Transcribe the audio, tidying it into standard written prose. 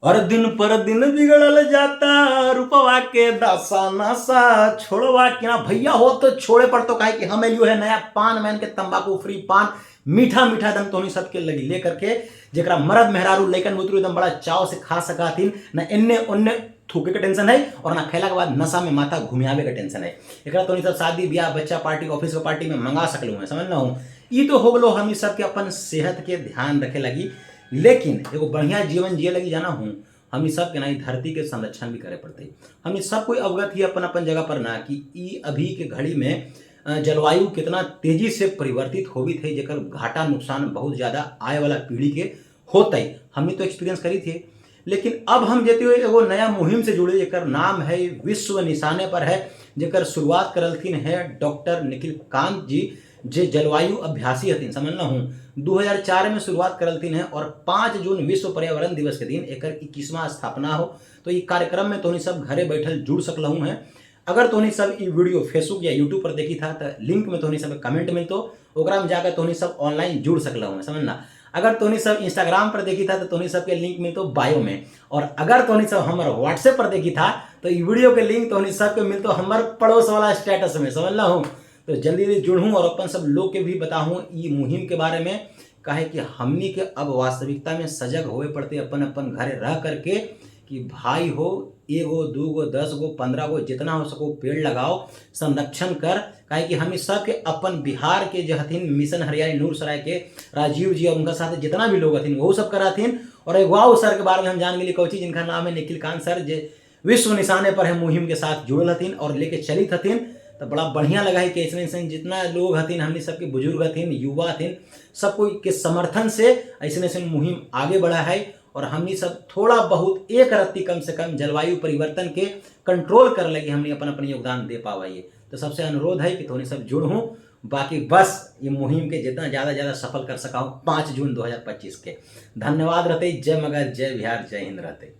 और दिन पर दिन बिगड़ल जाता रूपवा के दशा नशा छोड़वा के ना भैया हो तो छोड़े पर तो काहे कि हम एलियो है नया पान मैन के तंबाकू फ्री पान मीठा मीठा एकदम तोहनी सबके लगी ले करके, जेकरा मर्द मेहरारू लइकन बुतरू एकदम बड़ा चाव से खा सकाथिन, ना एन्ने ओन्ने थूके के टेंशन है और ना खैला के बाद नशा में माथा घुमियावे के टेंशन है। एकरा तोहनी सब शादी ब्याह बच्चा पार्टी ऑफिस के पार्टी में मंगा सकलू है, समझ हूँ। ई तो हो गलो हम सबके अपन सेहत के ध्यान रखे लगी, लेकिन एगो बढ़िया जीवन जिए लगी जाना हूँ हम सब के ना धरती के संरक्षण भी करे पड़ते। हम सब कोई अवगत ही अपन अपन जगह पर ना कि ई अभी के घड़ी में जलवायु कितना तेजी से परिवर्तित होवित है, जेकर घाटा नुकसान बहुत ज़्यादा आए वाला पीढ़ी के होते, हमने तो एक्सपीरियंस करी थी। लेकिन अब हम जेते हुए एगो नया मुहिम से जुड़े जेकर नाम है विश्व निशाने पर है, जेकर शुरुआत करलथिन है डॉक्टर निखिल कांत जी, जे जलवायु अभ्यासी हथिन, समझना हूँ। 2004 में शुरुआत करलथिन है और 5 जून विश्व पर्यावरण दिवस के दिन एकर 21वां स्थापना हो। तो ये कार्यक्रम में तोहनी सब घरे बैठल जुड़ सकलहूँ हैं। अगर तोहनी सब ई वीडियो फेसबुक या यूट्यूब पर देखी था तो लिंक में तोहनी सब कमेंट मिलतो, ओकरा में जाकर तोहनी सब ऑनलाइन जुड़ सकलहूँ हैं, समझना। अगर तोहनी सब इंस्टाग्राम पर देखी था तो तोहनी सबके लिंक मिलतो बायो में, और अगर तोहनी सब हमारे व्हाट्सएप पर देखी था तो ई वीडियो के लिंक तोहनी सबके मिलतो हमारे पड़ोस वाला स्टेटस में, समझ हूँ। तो जल्दी जल्दी जुड़ूँ और अपन सब लोग के भी बताऊँ ई मुहिम के बारे में, काहे कि हमनी के अब वास्तविकता में सजग होए पड़ते अपन अपन घरे रह करके कि भाई हो 1 2 10 गो 15 गो जितना हो सको पेड़ लगाओ, संरक्षण कर। काहे कि हम सब के अपन बिहार के जो हथिन मिशन हरियाली नूरसराय के राजीव जी और उनका साथ जितना भी लोग हथिन वह सब कराथिन। और एगो और सर के बारे में हम जान गेली कौची, जिनका नाम है निखिल कांत सर, जे विश्व निशाने पर है मुहिम के साथ जुड़ल हथिन और लेके चलित हथिन। तो बड़ा बढ़िया लगा है कि ऐसे ऐसे जितना लोग हथिन हमने सबके बुजुर्ग हथिन युवा हथिन सब कोई के समर्थन से ऐसे ऐसे मुहिम आगे बढ़ा है और हमनी सब थोड़ा बहुत एक रत्ती कम से कम जलवायु परिवर्तन के कंट्रोल कर लगी हमनी अपन अपन योगदान दे पावाइए। तो सबसे अनुरोध है कि थोड़ी सब जुड़ हूँ, बाकी बस ये मुहिम के जितना ज़्यादा ज़्यादा सफल कर सका हूँ 5 जून 2025 के। धन्यवाद रहते, जय मगध, जय बिहार, जय हिंद रहते।